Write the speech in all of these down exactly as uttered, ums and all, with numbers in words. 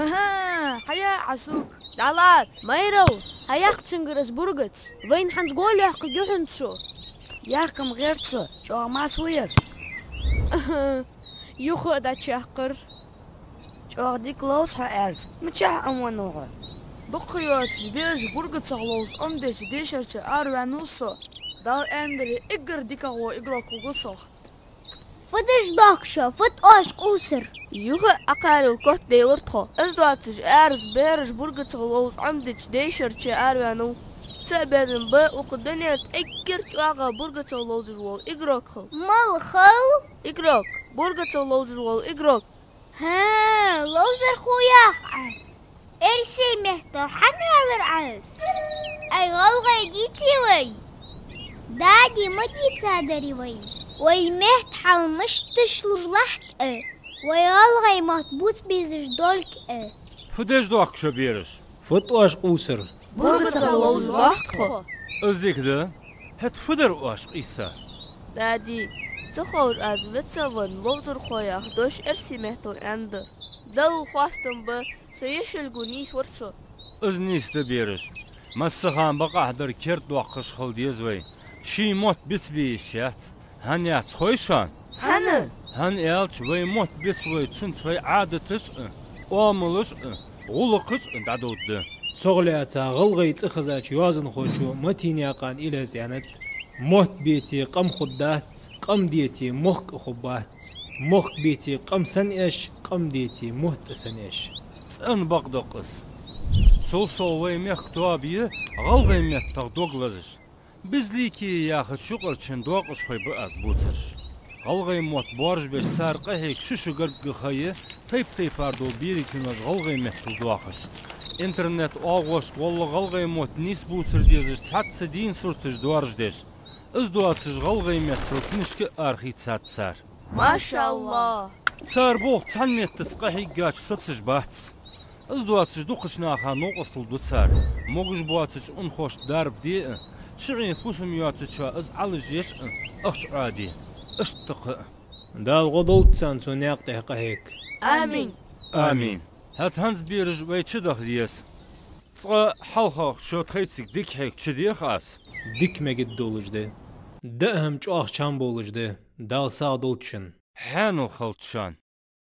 Аха, хьая Ӏа сога. ДӀалаца, майрал, хьаяккха цунгара из бургац. Вайна хӀанз гӀолла яьккхаргья хьона цо. Яьккха-м гӀерт со, чӀоагӀа массавар. Аха, юха а дӀачаккхар. ЧӀоагӀа дика ловз хьо, Ӏаьржа. Мичахьа Ӏомавеннав хьо? Дукха ха йоацаш бераш бургацах ловза Ӏомаде дешарча араваьннав со. Дала аьннадар, эггара дикагӀа вола игрок хургва сох. Фу деш доахк шо, фу тӀа оаш къувсар? Юха а Ӏокхарийла котдаьлар тхо. Из доацаш Ӏаьржа бераш бургацах ловза Ӏомаде дешарча араваьннав. Цо а безам ба укх дунен тӀа эггара чӀоагӀа бургацах ловзаш вола игрок хила. Мала хила? Игрок, бургацах ловзаш вола игрок. ХӀа, ловзархо яхар Ӏа. Эрсий меттала хӀана аьлар Ӏа из? Ай, гӀалгӀай дийций вай? Дади, ма дийцадарий вай. Вай метта хьал мишта тишлуш латт а, вай гӀалгӀай мотт бувца безаш долга а. Фу деш доахк шо, бераш? Фу тӀа оаш къувсар? Бургацах ловза лоаттахо. Из дика да. ХӀаьта фу дар оаш къийса? Дади, ца ховш аз вицвенна ловзархо яха дош эрсий меттала аьнна да. Далла хоастам ба, са ешалго нийсвар со. Из нийса да, бераш. Массахана бакъахьа дар кердадоаккхаш хила деза вай. Ший мотт бицбе йиш яц. ХӀана яц хой шоана? ХӀана? ХӀана аьлча вай мотт бицлой цунца вай Ӏадаташ а, оамалаш а, гӀулакхаш а дӀадовргда. Цох лаьца гӀалгӀай цӀихезача йоазонхочо Матенаькъан Илеза аьннад: мотт беце къам хургдац, къам деце мохк а хургбац, мохк беце къам санна эш, къам деце мотт а санна эш. ЦӀена бакъда-кх из. Цул совгӀа вай мехка тоаба я гӀалгӀай меттах дог лазаш. «Безликие» яхача юкъарча доакъашхой ба аз бувцараш. ГӀалгӀай мотт боаржабеш, цар къахьега шу-шу гаргга ха я тайп-тайпара дола берий кинош гӀалгӀай меттала доахаш. Интернет-оагӀошка гӀолла гӀалгӀай мотт нийса бувцар дезаш цхьацца дийна сурташ доаржадеш. Из доацаш гӀалгӀай меттала книжка а арахийцад цар. Машаллахь! Цар болх цхьан меттаца къахьийгача соцаш бац. Из доацаш дукхача наха новкъостал ду цар. Могаш боацача унахошта дарба де а, чугӀе фусам йоацачоа из Ӏалашъеш а ахча Ӏоаде. Иштта кхы а. Дала гӀо долда царна цу наькъа тӀа къахьега. Амин. Амин. ХӀаьта хӀанз, бераш, вай чудаха деза. Цкъа хьалхагӀа шо тхоайцига дика хьега чудех аз. Дика мегаш долаш да. Даа хӀама чӀоагӀа чам болаш да. Дала сагӀа долда шун. Хьаьнал хилда шоана.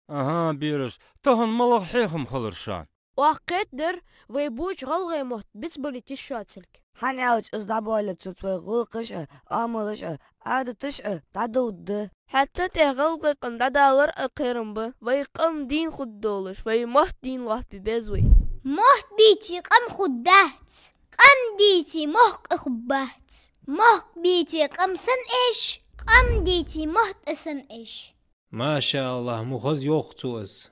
Аха, бераш, тахан малагӀа хьехам хилар шоана? Оаха кхетадар, вай бувцача гӀалгӀай мотт бицбалийта йиш йоацилга. ХӀана аьлча из дӀабоале цунца вай гӀулакхаш а, оамалаш а, Ӏадаташ а дӀадовргда. ХӀаьта цу тӀа гӀалгӀай къам дӀадалар а кхерам ба, вай къам дийна хургдолаш, вай мотт дийна лоаттабе беза вай. Мотт беце къам хургдац, къам деце мохк а хургбац, мохк беце къам санна эш, къам деце мотт а санна эш. Машаллахь, ма хоза йоах цо из.